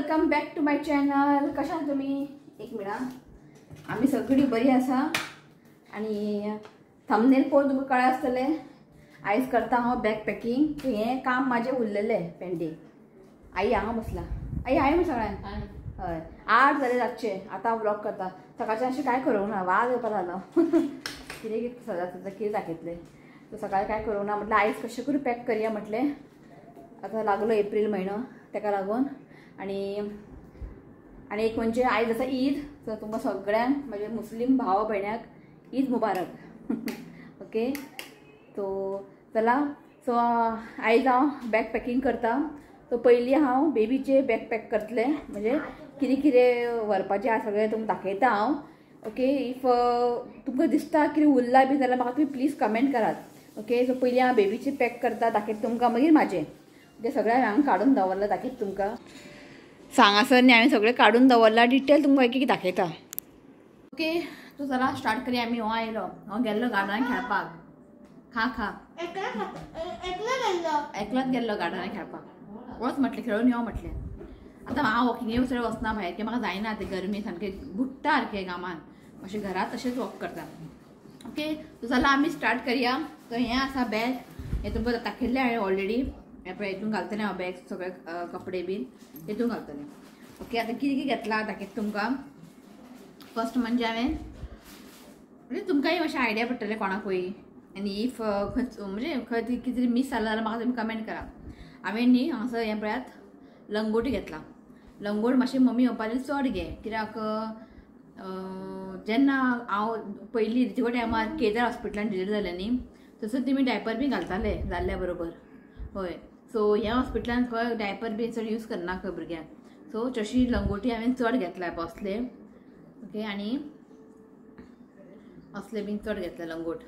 Welcome back to my channel. कशा तुम्ही? एक मिनिट, आम्ही सगळी बरी आसा आणि थंबनेल पळोवन तुमकां कळ्ळें आसतलें आयज करता हांव बॅग पॅकिंग. हें काम म्हाजें उरलेलें पेंडींग. आई हांगा बसला. आई हाय म्हण सगळ्यांक. हय, 8 जाले रातचे. आतां हांव व्लॉग करता. सकाळचें अशें कांय करूंक ना, वाज येवपा जालो. कितें कितें सदां सदां कितें दाखयतलें. सो सकाळीं कांय करूंक ना म्हटलें आयज कशें करून पॅक करया म्हटलें. आतां लागलो एप्रील म्हयनो, तेका लागून. आणि आणि एक म्हणजे आयज आसा ईद. सो तुमकां सगळ्यांक म्हजे मुस्लीम भाव भयण्याक ईद मुबारक. ओके, सो चला. सो आयज हांव बॅग पॅकिंग करता. सो पयलीं हांव बेबीचे बॅग पॅक करतलें, म्हणजे कितें कितें व्हरपाचें आसा सगळें तुमकां दाखयता हांव. ओके, if तुमकां दिसता कितें उरलां बी जाल्यार म्हाका तुमी प्लीज कमेंट करात. ओके, सो पयलीं हांव बेबीचे पॅक करता, दाखयता तुमकां, मागीर म्हाजें. तें सगळें हांवें काडून दवरलां, दाखयता तुमकां. हांगासर न्ही हांवें सगळें काडून दवरलां, डिटेल तुमकां एक एक दाखयता. ओके, सो चला स्टार्ट करया आमी. हो आयलो, हो गेल्लो गार्डनान खेळपाक. खा खा, एकलोच गेल्लो गार्डनान खेळपाक. वच म्हटलें, खेळून यो म्हटलें. आतां हांव वॉकिंगे चड वचना भायर, की म्हाका जायना तें गरमी सामकें बुडटा सारकें घामान. अशें घरांत तशेंच वॉक करता. ओके, सो चला आमी स्टार्ट करया. सो हें आसा बॅग, हें तुमकां दाखयल्लें हांवें ऑलरेडी. हें पळय, हितून घालतलें हांव बॅग, सगळे कपडे बीन हितून घालतलें. ओके, आतां कितें कितें घेतलां दाखयता तुमकां. फर्स्ट म्हणजे हांवें, म्हणजे तुमकांय मातशें आयडिया पडटलें कोणाकूय. आनी if खंय म्हणजे खंय कितें तरी मीस जालां जाल्यार म्हाका तुमी कमेंट करा. हांवें न्ही हांगासर हें पळयात लंगोट घेतला. लंगोट मातशें मम्मी म्हणपाक चड घे, कित्याक जेन्ना हांव पयलीं रितिको टायमार केदार हॉस्पिटलान डिलिव्हरी जालें न्ही, तसो तेमी डायपर बी घालताले जाल्ल्या बरोबर. हय, सो ह्या हॉस्पिटलान खंय डायपर बी चड यूज करना खंय भुरग्यांक. सो तशी लंगोटी हांवें चड घेतला असले. ओके, आनी असले बीन चड घेतले लंगोट.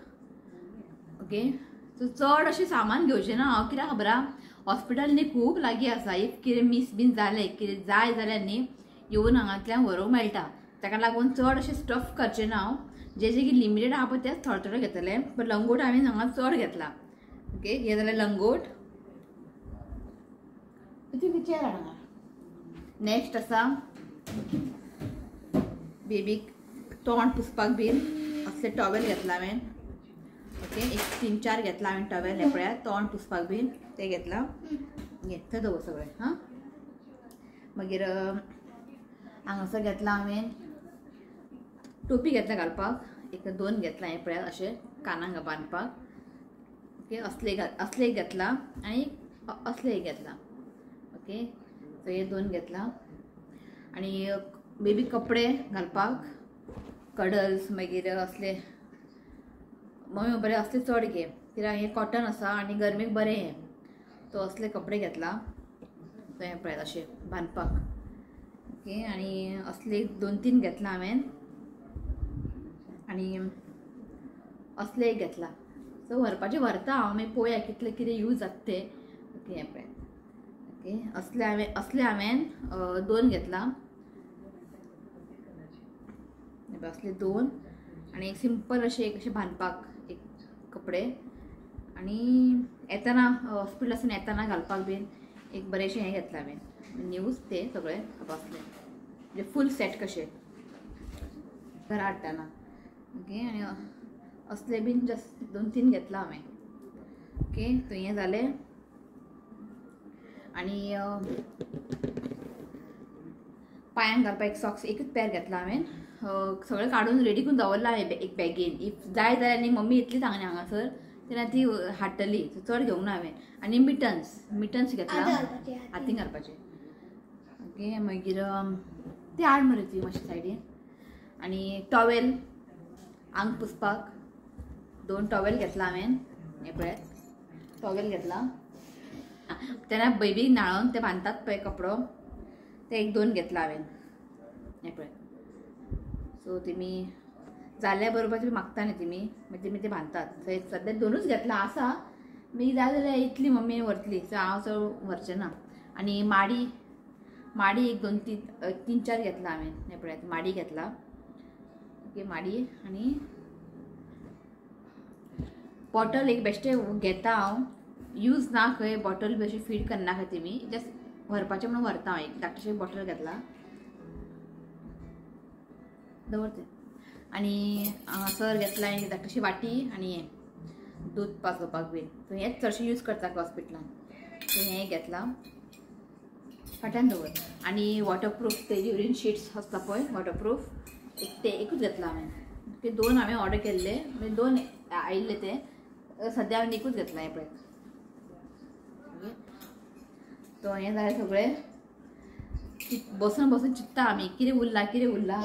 ओके, सो चड अशें सामान घेवचें ना हांव, कित्याक खबर आहा हॉस्पिटल न्ही खूब लागीं आसा. If कितें मीस बीन जालें, कितें जाय जाल्यार न्ही येवन हांगांतल्यान व्हरूंक मेळटा. ताका लागून चड अशें स्टफ करचें ना हांव. जे जे कितें लिमिटेड आहा पळय तेंच थोडे थोडे घेतलें, पण लंगोट हांवें हांगा चड घेतला. ओके, हें जालें लंगोट. चेर हांगा. नेक्स्ट आसा बेबीक तोंड पुसपाक बीन असले टॉवेल घेतला हांवें. ओके, एक 3-4 घेतला हांवें टॉवेल. हें पळयात, तोंड पुसपाक बीन ते घेतला. घे थंय दवर सगळें. हां, मागीर हांगासर घेतला हांवें टोपी घेतला घालपाक, एक 2 घेतला. हें पळयात अशें कानाक बांदपाक. ओके, असले असले एक घेतला आनी असले एक घेतला. ओके, सो हे 2 घेतला. आनी बेबी कपडे घालपाक कडल्स, मागीर असले मम्मी बरें असले चड घे, कित्याक हें कॉटन आसा आनी गरमेक बरें हें. सो असले कपडे घेतला. सो हें पळयात अशें बांदपाक. ओके, आनी असले 2-3 घेतला हांवें. आनी असले एक घेतला. सो व्हरपाचें व्हरता हांव, मागीर पळोवया कितले कितें यूज जाता तें. ओके, हें पळयात. ओके, असले हांवें 2 घेतला. असले 2 आनी एक सिंपल अशें एक अशें बांदपाक एक कपडे. आनी येताना हॉस्पिटलासून येताना घालपाक बीन एक बरेंशें हें घेतलां हांवें, न्यूज ते सगळें असलें, म्हणजे फूल सेट कशें घरा हाडटना. ओके, आनी असले बीन जस्ट 2-3 घेतला हांवें. ओके, सो हें जालें. आनी पांयांक घालपाक एक सॉक्स एकूच पेर घेतला हांवें. सगळें काडून रेडी करून दवरलां हांवें एक बॅगेन. If जाय जाल्यार न्ही मम्मी येतली सांगली हांगासर, तेन्ना ती हाडटली. सो चड घेवंक ना हांवें. आनी मिटन्स घेतला हातीन घालपाचे. ओके, मागीर ते हाड मरे ती मातशें सायडीन. आनी टॉवेल आंग पुसपाक 2 टॉवेल घेतला हांवें. हें पळयात टॉवेल घेतला. तेन्ना बेबीक न्हाळोवन ते बांदतात पळय कपडो, ते एक 2 घेतला हांवें. हें पळय. सो तेमी जाल्या बरोबर तुमी मागता न्ही तेमी, मागीर तेमी ते बांदतात. सो सद्या 2च घेतला आसा, मागीर जाय जाल्यार इतली मम्मी व्हरतली. सो हांव चड व्हरचें ना. आनी माडी माडी एक 2-3 3-4 घेतला हांवें. हें पळयात माडी घेतला. ओके, माडी. आनी बॉटल एक बेश्टें घेता हांव, यूज ना खंय बॉटल बी अशी फीड करना खंय तेमी, जस्ट व्हरपाचें म्हणून व्हरता हांव. एक धाकटेशें बॉटल घेतला दवरते. आनी हांगासर घेतला एक धाकटेशी वाटी आनी हें दूद पाजोवपाक बीन. सो हेंच चडशें यूज करता हॉस्पिटलान. सो हें घेतलां फाटल्यान दवर. आनी वॉटरप्रूफ ते युरीन शीट्स आसता पळय वॉटरप्रूफ एक ते एकूच घेतला हांवें. ते दोन हांवें ऑर्डर केल्ले म्हणजे दोन आयिल्ले ते सद्या हांवें एकूच घेतला हें पळय. ओके सो हें जालें सगळें. बसून बसून चिंत्ता आमी कितें उरलां कितें उरलां.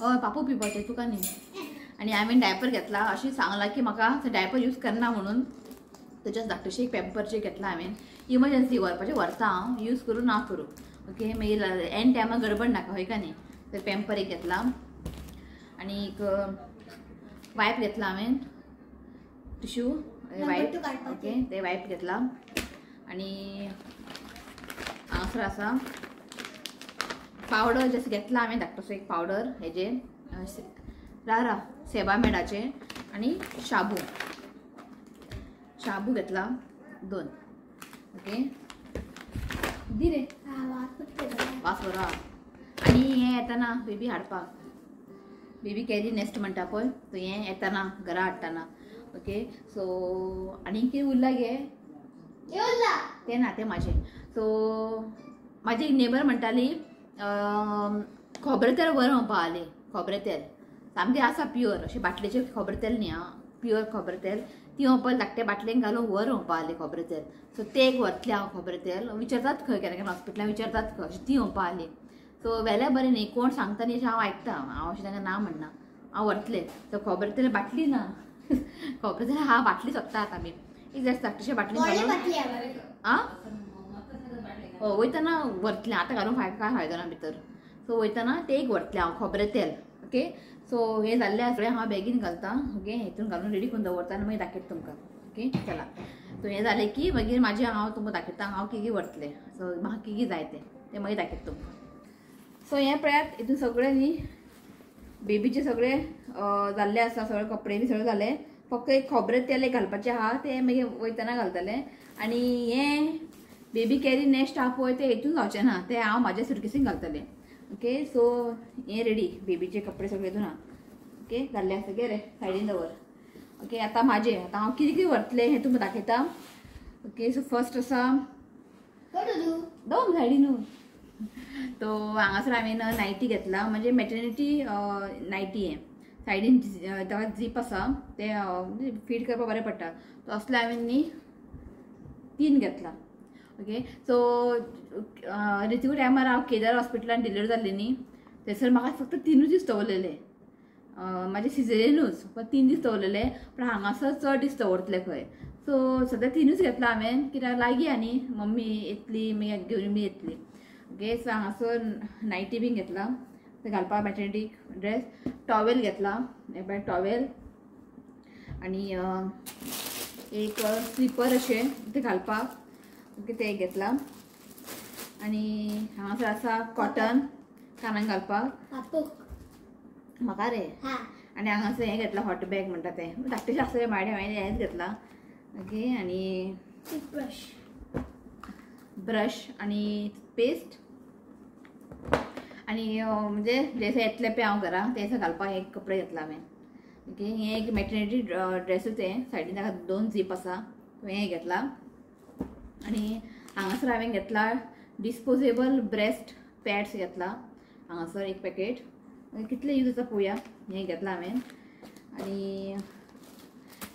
हय पापू पिवपाचें तुका न्ही. आनी हांवें डायपर घेतला. अशें सांगलां की म्हाका डायपर यूज करना म्हणून तशेंच धाकटेशें एक पेम्परचें घेतलां हांवें. इमर्जन्सी व्हरपाचें व्हरता हांव, यूज करूं ना करूं. ओके मागीर एन टायमार गडबड नाका हय का न्ही. तर पेम्पर एक घेतला आनी एक वायप घेतला हांवें, टिश्यू वायप. ओके ते वायप घेतला. आनी हांगासर आसा पावडर जशें घेतला हांवें धाकटोसो एक पावडर हेजे रारा सेबा मेडाचें. आनी शाबू शाबू घेतला दोन. ओके दी रे वास बरो. आनी हें येताना बेबी हाडपाक, बेबी कॅरी नेस्ट म्हणटा पळय तो हें येताना घरा हाडटाना. ओके सो आनी कितें उरलां गे तें ना तें म्हाजें. सो म्हाजी एक नेबर म्हणटाली खोबरें तेल व्हर म्हणपा आली. खोबरें तेल सामकें आसा प्युअर, अशें बाटलेचें खोबरें तेल न्ही आं, प्युअर खोबरें तेल. ती म्हणपा धाकटे बाटलेन घालून व्हर म्हणपा आली खोबरें तेल. सो तें एक व्हरतलें हांव खोबरें तेल. विचारतात खंय केन्ना केन्ना हॉस्पिटलान विचारतात खंय अशें ती म्हणपा आली. सो वेल्यार बरें न्ही, कोण सांगता न्ही अशें हांव आयकता, हांव अशें तांकां ना म्हणना, हांव व्हरतलें. सो खोबरें तेल बाटली ना, खोबरें तेल हा बाटली सोदता आतां आमी. एक जास्त धाकटेशे बाटली घालून आं वयतना व्हरतलें आतां घालून काय फायदो ना भितर. सो वयतना तें एक व्हरतलें हांव खोबरें तेल. ओके सो हें जाल्लें सगळें हांव बॅगीन घालता. ओके हेतून घालून रेडी करून दवरता आनी मागीर दाखयता तुमकां. ओके चला सो हें जालें की मागीर म्हाजें हांव तुमकां दाखयता हांव कितें व्हरतलें. सो म्हाका कितें जाय तें तें मागीर दाखयता तुमकां. सो हें पळयात हितून सगळें न्ही बेबीचें सगळें जाल्लें आसा, सगळे कपडे बी सगळें जालें. फक्त एक खोबरें तेल एक घालपाचें आहा तें मागीर वयतना घालतलें. आनी हें बेबी कॅरी नेस्ट आहा पळय तें हितून जावचें ना, तें हांव म्हाज्या सुटकेसीन घालतलें. ओके सो हें रेडी बेबीचे कपडे सगळे हितून आहा. ओके जाल्ले आसा गे रे सायडीन दवर. ओके आतां म्हाजें आतां हांव कितें कितें व्हरतलें हें तुमकां दाखयता. ओके सो फर्स्ट आसा दोन सायडीनू. तो हांगासर हांवें नायटी घेतला, म्हणजे मॅटर्निटी नायटी हें सायडीन ताका झीप आसा तें फीट करपाक बरें पडटा. तो असलें हांवें न्ही तीन घेतला. ओके सो ऋतू टायमार हांव केदार हॉस्पिटलान डिलिव्हर जाल्ली न्ही थंयसर म्हाका फक्त 3 दीस दवरलेले, म्हाजे सिजरीनूच फक्त 3 दीस दवरलेले, पूण हांगासर चड दीस दवरतले खंय. सो सद्या 3ूच घेतला हांवें कित्याक लागीं आनी मम्मी येतली मागीर घेवन बी येतली. ओके सो हांगासर नायटी बीन घेतला ते घालपाक मॅटर्निटी ड्रेस, टॉवेल घेतला टॉवेल आनी एक स्लिपर अशें ते घालपाक. ओके ते एक घेतला. आनी हांगासर आसा कॉटन कानाक घालपाक म्हाका रे. आनी हांगासर हें घेतलां हॉट बॅग म्हणटा तें धाकटेशें आसलें म्हाजे हांवें हेंच घेतलां. ओके आनी ब्रश आनी पेस्ट आनी म्हणजे जे येतलें पळय हांव घरा ते घालपाक हे कपडे घेतला हांवें. ओके हें एक मॅटर्निटी ड्रेसूच हें सायडीन ताका 2 झीप आसा हें घेतला. आनी हांगासर हांवें घेतला डिस्पोजेबल ब्रेस्ट पॅड्स घेतला हांगासर एक पॅकेट, कितले यूज जाता पळोवया हें घेतला हांवें. आनी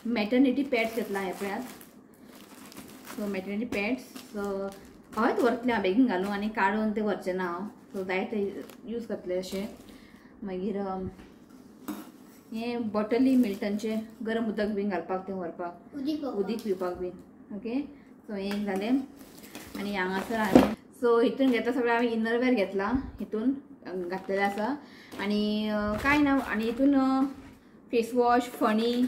मॅटर्निटी पॅड्स घेतला हें पळयात. सो मॅटर्निटी पॅड्स सो हयच व्हरतलें हांव बेगीन घालून आनी काडून ते व्हरचें ना हांव, सो जाय ते यूज करतलें अशें. मागीर हें बॉटली मिल्टनचें गरम उदक बीन घालपाक तें व्हरपाक, उदीक पिवपाक बीन. ओके सो हें एक जालें. आनी हांगासर हांवें सो हितून घेतला सगळें हांवें इनरवेर घेतला हितून घातलेलें आसा. आनी कांय ना आनी हितून फेस वॉश, फणी,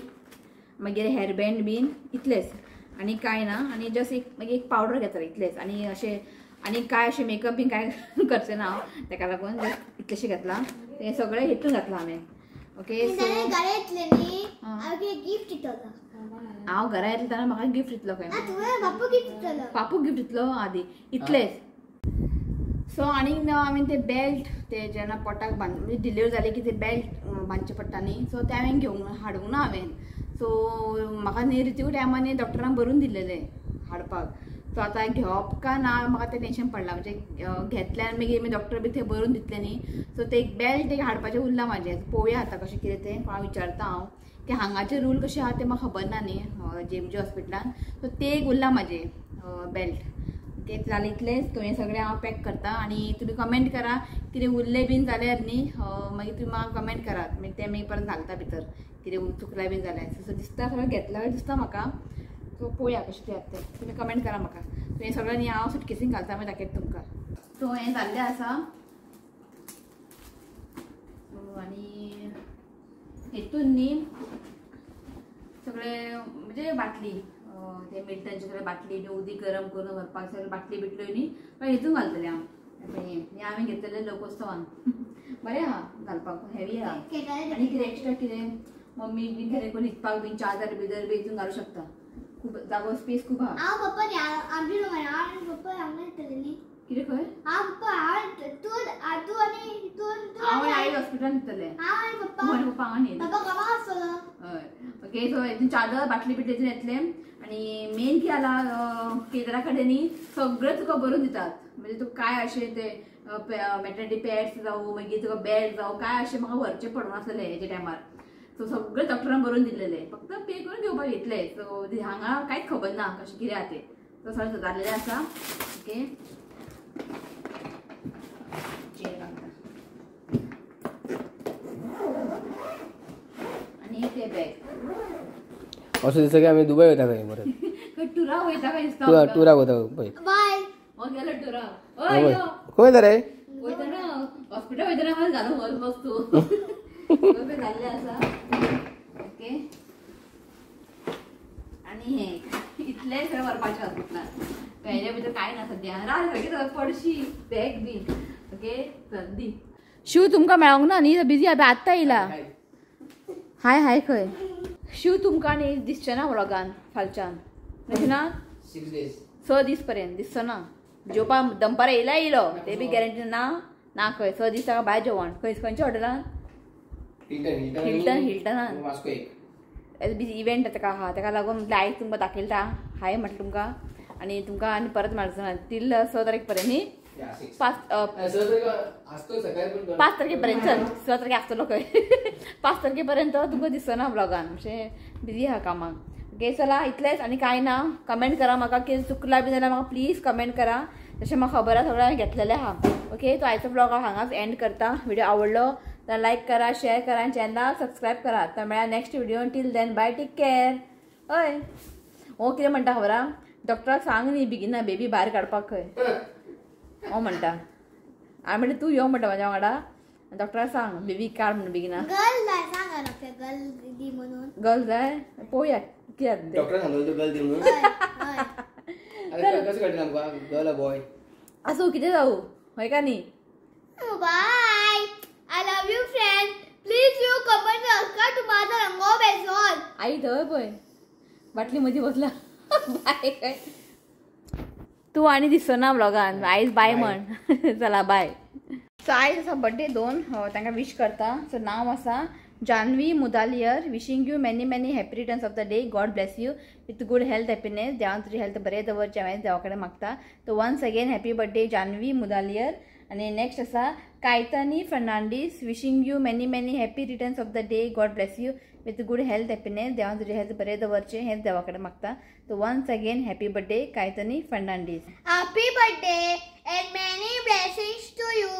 मागीर हेअरबँड बीन इतलेंच आनी कांय ना. आनी जस्ट एक मागीर एक पावडर घेतला इतलेंच. आनी अशें आनी कांय अशें मेकअप बीन कांय करचें ना हांव, ताका लागून जस्ट इतलेशें घेतलां तें सगळें हितून घातलां हांवें. ओके सो गिफ्ट दितलो. हांव घरा येतलें तेन्ना म्हाका गिफ्ट दितलो खंय. बापू गिफ्ट दितलो. बापू गिफ्ट दितलो आदी इतलेच. सो आनीक ना हांवें ते बेल्ट ते जेन्ना पोटाक बांद म्हणजे डिलिव्हरी जाली की ते बेल्ट बांदचे पडटा न्ही, सो ते हांवें घेवंक हाडूंक ना हांवें. सो म्हाका न्ही रितीव टायमार न्ही डॉक्टरान बरोवन दिल्लेलें हाडपाक. सो आतां घेवप काय ना म्हाका तें टेंशन पडलां, म्हणजे घेतलें आनी मागीर डॉक्टर बी थंय बरोवन दितलें न्ही. सो ते एक बेल्ट एक हाडपाचें उरलां म्हाजें. पळोवया आतां कशें कितें तें, कोणा विचारता हांव की हांगाचे रूल कशें आहा तें म्हाका खबर ना न्ही जेएमजी हॉस्पिटलान. सो ते एक उरलां म्हाजें बेल्ट. ओके जालें इतलेंच. तो हें सगळें हांव पॅक करता आनी तुमी कमेंट करा कितें उरलें बीन जाल्यार न्ही, मागीर तुमी म्हाका कमेंट करात, मागीर तें मागीर परत घालता भितर कितें चुकलां बीन जाल्यार. सो दिसता सगळें घेतलां दिसता म्हाका. सो पळोवया कशें तें आतां तें तुमी कमेंट करा म्हाका. हें सगळें न्ही हांव सुटकेसीन घालता मागीर दाखयता तुमकां. सो हें जाल्लें आसा आनी हेतून न्ही सगळे म्हणजे बाटली ते मिल्टनचे सगळे बाटली बी उदीक गरम करून व्हरपाक सगळे बाटली बिटल्यो न्ही हेतून घालतलें हांव. हें हांवें घेतलेलें लोकोत्सवान. बरें आहा घालपाक, हेवी आहा. आनी कितें एक्स्ट्रा कितें मम्मी बीन घरा करून न्हिदपाक बीन चादर बिदर बी हितून घालूं शकता. खूब जागो स्पेस खूब आहा. हांव पप्पा आमच्या रुमान हांव पप्पा हांगा येतलें न्ही. कितें खंय? हांव पप्पा हांव तूं तूं आनी तूं हांव आई हॉस्पिटलान न्हिदतलें. हांव आनी पप्पा. आनी पप्पा हांगा न्हीद. पप्पा कामाक आसतलो. हय ओके. सो हितून चादर बाटली बिटली हितून येतलें. आनी मेन कितें जाला केंद्रा कडेन न्ही सगळें तुका बरोवन दितात, म्हणजे तुका काय अशें ते मॅटर्निटी पॅड्स जावं मागीर तुका बेड जावं काय अशें म्हाका व्हरचें पडूंक नासलें हेच्या टायमार. सो सगळें डॉक्टरान बरोवन दिल्लेलें, फक्त पे करून घेवपाक येतलें. सो हांगा कांयच खबर ना कशें कितें आहा तें. सो सगळें जाल्लेलें आसा. ओके आनी ते बॅग असो दिसता की आमी दुबय वयता खंय परत. टुराक वयता काय दिसता. टुराक वयता पळय. गेलो टुराक. हय खंय वयता रे? वयतना हॉस्पिटल वयतना घालून वस्तू जाल्लें आसा. ओके आनी हें इतलें सगळें व्हरपाचें हॉस्पिटलान. हेजे भितर कांय ना सद्या, रात सगळें पडशी बॅग बीन. ओके सर्दी शिव तुमकां मेळोंक ना न्ही, बिजी आहा आत्तां येयला. हाय हाय खंय शिव तुमकां न्ही दिसचें ना व्लॉगान फालच्यान अशें ना, 6 दीस पर्यंत दिसचो ना. जेवपाक दनपारां येयला येयलो ते बी गॅरंटी ना ना खंय 6 दीस ताका भायर जेवण खंय खंयच्या हॉटेलान हिल्टन हिल्टनान बिजी इव्हेंट ताका आहा, ताका लागून म्हटलें आयज तुमकां दाखयता हाय म्हटलें तुमकां. आनी तुमकां आनी परत मेळचो ना तील 6 तारीख पर्यंत न्ही, 5 तारखे पर्यंत. चल 6 तारखे आसतलो खंय 5 तारखे पर्यंत तुमकां दिसचो ना व्लॉगान, मातशें बिजी आहा कामाक. ओके चला इतलेंच आनी कांय ना. कमेंट करा म्हाका कितें चुकलां बी जाल्यार म्हाका प्लीज कमेंट करा, तशें म्हाका खबर आहा सगळें हांवें घेतलेलें आहा. ओके तो आयचो व्लॉग हांव हांगाच एंड करता. व्हिडिओ आवडलो तर लायक करा, शेअर करा आनी चॅनलाक सबस्क्रायब करा. तर मेळ्या next video. Till then bye, take care. हय हो कितें म्हणटा खबर आहा, डॉक्टराक सांग न्ही बेगिना बेबी भायर काडपाक खंय हो म्हणटा. हांवें म्हणलें तूं यो म्हणटा म्हाज्या वांगडा, डॉक्टराक सांग बेबी काड म्हणून बेगिना. गर्ल जाय सांगा डॉक्टर, गर्ल दी म्हणून. गर्ल जाय पळोवया कितें डॉक्टर सांगलो तूं गर्ल दी म्हणून. कसं कळटलें आमकां गर्ल बॉय आसूं कितें जावं हय का न्ही. Bye, I love you friend, please you comment subscribe to माझा रंगो बेसॉन. आई थंय पळय बाटली मदीं बसला. बाय काय तूं आनी दिसना ना व्लॉगान आयज बाय म्हण. चला बाय. सो आयज आसा बड्डे दोन, तांकां विश करता. सो नांव आसा Janvi Mudaliar. Wishing you many many happy returns of the day. God bless you with good health happiness. देवान तुजी हेल्थ बरें दवरचें हांवें देवा कडेन मागता. So once again happy birthday Janvi Mudaliar. आनी नेक्स्ट आसा Kaitani Fernandes. Wishing you many many happy returns of the day. God bless you with good health happiness. देवान तुजें हेल्थ बरें दवरचें हेंच देवा कडेन मागता. So once again happy birthday Kaitani Fernandes. Happy birthday and many blessings to you.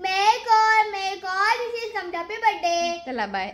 May God wishes come. Happy birthday. चला बाय.